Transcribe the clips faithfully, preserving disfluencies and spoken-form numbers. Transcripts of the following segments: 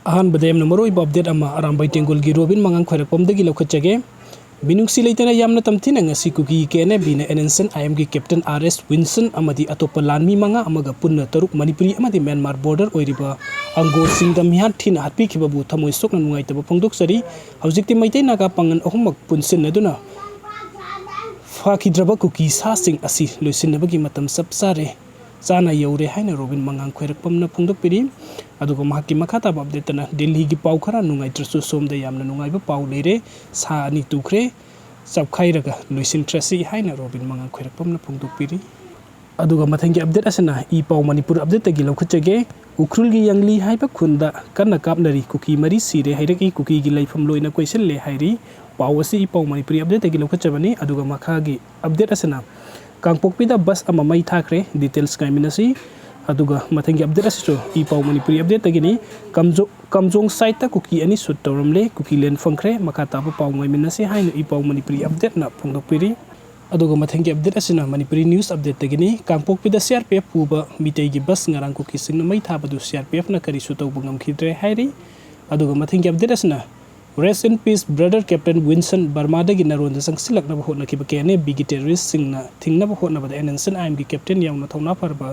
ꯑꯍꯥꯟꯕꯗ ꯌꯥꯝꯅ ꯃꯔꯨꯑꯣꯏꯕ ꯑꯞꯗꯦꯠ ꯑꯃ ꯑꯔꯥꯝꯕꯥꯏ ꯇꯦꯡꯒꯣꯜꯒꯤ ꯔꯣꯕꯤꯟ ꯃꯉꯥꯡ ꯈ꯭ꯋꯥꯏꯔꯥꯛꯄꯝꯗꯒꯤ ꯂꯧꯈꯠꯆꯒꯦ꯫ ꯃꯤꯅꯨꯡꯁꯤ ꯂꯩꯇꯅ ꯌꯥꯝꯅ ꯇꯝꯊꯤꯅ ꯉꯁꯤ ꯀꯨꯀꯤ ꯀꯦ ꯑꯦꯟ ꯑꯦ ꯕꯤꯅ ꯑꯦꯟ ꯑꯦꯟ ꯁꯤ ꯑꯥꯏ ꯑꯦꯝꯒꯤ ꯀꯦꯞꯇꯦꯟ ꯑꯥꯔ ꯑꯦꯁ ꯋꯤꯟꯁꯟ ꯑꯃꯗꯤ ꯑꯇꯣꯞꯄ ꯂꯥꯟꯃꯤ ꯃꯉꯥ ꯑꯃꯒ ꯄꯨꯟꯅ ꯇꯔꯨꯛ ꯃꯅꯤꯄꯨꯔꯤ ꯑꯃꯗꯤ ꯃ꯭ꯌꯥꯟꯃꯥꯔ ꯕꯣꯔꯗꯔ ꯑꯣꯏꯔꯤꯕ ꯑꯪꯒꯣꯁꯤꯡꯗ ꯃꯤꯍꯥꯠ ꯊꯤꯅ ꯍꯥꯠꯄꯤꯈꯤꯕꯕꯨ ꯊꯃꯣꯏ ꯁꯣꯛꯅ ꯅꯨꯡꯉꯥꯏꯇꯕ ꯐꯣꯡꯗꯣꯛꯆꯔꯤ꯫ ꯍꯧꯖꯤꯛꯇꯤ ꯃꯩꯇꯩ ꯅꯥꯒꯥ ꯄꯥꯡꯒꯜ ꯑꯍꯨꯝꯃꯛ ꯄꯨꯟꯁꯤꯟꯅꯗꯨꯅ ꯐꯥꯈꯤꯗ꯭ꯔꯕ ꯀꯨꯀꯤ ꯁꯥꯁꯤꯡ ꯑꯁꯤ ꯂꯣꯏꯁꯤꯟꯅꯕꯒꯤ ꯃꯇꯝ ꯆꯞ ꯆꯥꯔꯦ, ꯆꯥꯅ ꯌꯧꯔꯦ ꯍꯥꯏꯅ ꯔꯣꯕꯤꯟ ꯃꯉꯥꯡ ꯈ꯭ꯋꯥꯏꯔꯥꯛꯄꯝꯅ ꯐꯣꯡꯗꯣꯛꯄꯤꯔꯤ꯫ ꯑꯗꯨꯒ ꯃꯍꯥꯛꯀꯤ ꯃꯈꯥ ꯇꯥꯕ ꯑꯞꯗꯦꯠꯇꯅ ꯗꯤꯜꯂꯤꯒꯤ ꯄꯥꯎ ꯈꯔ ꯅꯨꯡꯉꯥꯏꯇ꯭ꯔꯁꯨ ꯁꯣꯝꯗ ꯌꯥꯝꯅ ꯅꯨꯡꯉꯥꯏꯕ ꯄꯥꯎ ꯂꯩꯔꯦ, ꯁꯥ ꯑꯅꯤ ꯇꯨꯈ꯭ꯔꯦ, ꯆꯞꯈꯥꯏꯔꯒ ꯂꯣꯏꯁꯤꯟꯈ꯭ꯔꯁꯤ ꯍꯥꯏꯅ ꯔꯣꯕꯤꯟ ꯃꯉꯥꯡ ꯈ꯭ꯋꯥꯏꯔꯥꯛꯄꯝꯅ ꯐꯣꯡꯗꯣꯛꯄꯤꯔꯤ꯫ ꯑꯗꯨꯒ ꯃꯊꯪꯒꯤ ꯑꯞꯗꯦꯠ ꯑꯁꯤꯅ ꯏ ꯄꯥꯎ ꯃꯅꯤꯄꯨꯔ ꯑꯞꯗꯦꯠꯇꯒꯤ ꯂꯧꯈꯠꯆꯒꯦ꯫ ꯎꯈ꯭ꯔꯨꯜꯒꯤ ꯌꯥꯡꯂꯤ ꯍꯥꯏꯕ ꯈꯨꯟꯗ ꯀꯟꯅ ꯀꯥꯞꯅꯔꯤ, ꯀꯨꯀꯤ ꯃꯔꯤ ꯁꯤꯔꯦ ꯍꯥꯏꯔꯛꯏ, ꯀꯨꯀꯤꯒꯤ ꯂꯩꯐꯝ ꯂꯣꯏꯅ ꯀꯣꯏꯁꯤꯜꯂꯦ ꯍꯥꯏꯔꯤ꯫ ꯄꯥꯎ ꯑꯁꯤ ꯏ ꯄꯥꯎ ꯃꯅꯤꯄꯨꯔꯤ ꯑꯞꯗꯦꯠꯇꯒꯤ ꯂꯧꯈꯠꯆꯕꯅꯤ꯫ ꯑꯗꯨꯒ ꯃꯈꯥꯒꯤ ꯑꯞꯗꯦꯠ ꯑꯁꯤꯅ ꯀꯥꯡꯄꯣꯛꯄꯤꯗ ꯕꯁ ꯑꯃ ꯃꯩ ꯊꯥꯈ꯭ꯔꯦ꯫ ꯗꯤꯇꯦꯜꯁ ꯉꯥꯏꯃꯤꯟꯅꯁꯤ꯫ ꯑꯗꯨꯒ ꯃꯊꯪꯒꯤ ꯑꯞꯗꯦꯠ ꯑꯁꯤꯁꯨ ꯏ ꯄꯥꯎ ꯃꯅꯤꯄꯨꯔꯤ ꯑꯞꯗꯦꯠꯇꯒꯤꯅꯤ꯫ ꯀꯝꯖꯣ-, ꯀꯝꯖꯣꯡ ꯁꯥꯏꯠꯇ ꯀꯨꯀꯤ ꯑꯅꯤ ꯁꯨꯠ ꯇꯧꯔꯝꯂꯦ, ꯀꯨꯀꯤ ꯂꯦꯟ ꯐꯪꯈ꯭ꯔꯦ꯫ ꯃꯈꯥ ꯇꯥꯕ ꯄꯥꯎ ꯉꯥꯏꯃꯤꯟꯅꯁꯤ ꯍꯥꯏꯅ ꯏ ꯄꯥꯎ ꯃꯅꯤꯄꯨꯔꯤ ꯑꯞꯗꯦꯠꯅ ꯐꯣꯡꯗꯣꯛꯄꯤꯔꯤ꯫ ꯑꯗꯨꯒ ꯃꯊꯪꯒꯤ ꯑꯞꯗꯦꯠ ꯑꯁꯤꯅ ꯃꯅꯤꯄꯨꯔꯤ ꯅ꯭ꯌꯨꯁ ꯑꯞꯗꯦꯠꯇꯒꯤꯅꯤ꯫ ꯀꯥꯡꯄꯣꯛꯄꯤꯗ ꯁꯤ ꯑꯥꯔ ꯄꯤ ꯑꯦꯐ ꯄꯨꯕ ꯃꯤꯇꯩꯒꯤ ꯕꯁ ꯉꯔꯥꯡ ꯀꯨꯀꯤꯁꯤꯡꯅ ꯃꯩ ꯊꯥꯕꯗꯨ ꯁꯤ ꯑꯥꯔ ꯄꯤ ꯑꯦꯐꯅ ꯀꯔꯤꯁꯨ ꯇꯧꯕ ꯉꯝꯈꯤꯗ꯭ꯔꯦ ꯍꯥꯏꯔꯤ꯫ ꯑꯗꯨꯒ ꯃꯊꯪꯒꯤ ꯑꯞꯗꯦꯠ ꯑꯁꯤꯅ Rest in peace, brother Captain Winson, ꯕꯔꯃꯥꯗꯒꯤ ꯅꯔꯣꯟꯗ ꯆꯪꯁꯤꯜꯂꯛꯅꯕ ꯍꯣꯠꯅꯈꯤꯕ ꯀꯦ ꯑꯦꯟ ꯑꯦ ꯕꯤꯒꯤ ꯇꯦꯔꯣꯔꯤꯁꯁꯤꯡꯅ ꯊꯤꯡꯅꯕ ꯍꯣꯠꯅꯕꯗ ꯑꯦꯟ ꯑꯦꯟ ꯁꯤ ꯑꯥꯏ ꯑꯦꯝꯒꯤ ꯀꯦꯞꯇꯦꯟ ꯌꯥꯎꯅ ꯊꯧꯅꯥ ꯐꯔꯕ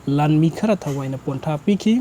ꯂꯥꯟꯃꯤ ꯈꯔ ꯊꯋꯥꯏꯅ ꯄꯣꯟꯊꯥ ꯄꯤꯈꯤ꯫